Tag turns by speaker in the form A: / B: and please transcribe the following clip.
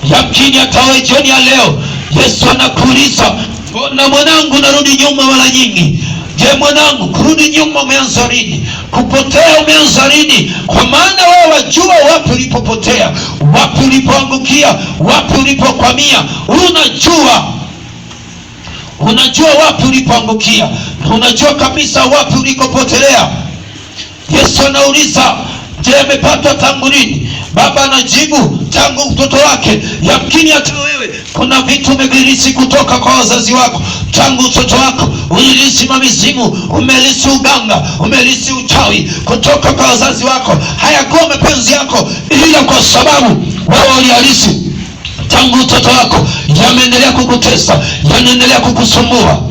A: Yamkini hata wewe jioni ya leo Yesu anakuuliza, mbona mwanangu narudi nyuma mara nyingi? Je, mwanangu, kurudi nyuma umeanza lini? Kupotea umeanza lini? Kwa maana wewe wajua wapi ulipopotea, wapi ulipoangukia, wapi ulipokwamia. Unajua, unajua wapi ulipoangukia, unajua kabisa wapi ulikopotelea. Yesu anauliza, je, amepatwa tangu lini? Baba anajibu, tangu mtoto wake. Yamkini hata wewe kuna vitu umevirisi kutoka kwa wazazi wako tangu utoto wako. Ulirisi mamizimu, umelisi uganga, umelisi uchawi kutoka kwa wazazi wako. Hayakuwa mapenzi yako, ila kwa sababu wewe ulialisi tangu utoto wako, yameendelea kukutesa, yanaendelea kukusumbua.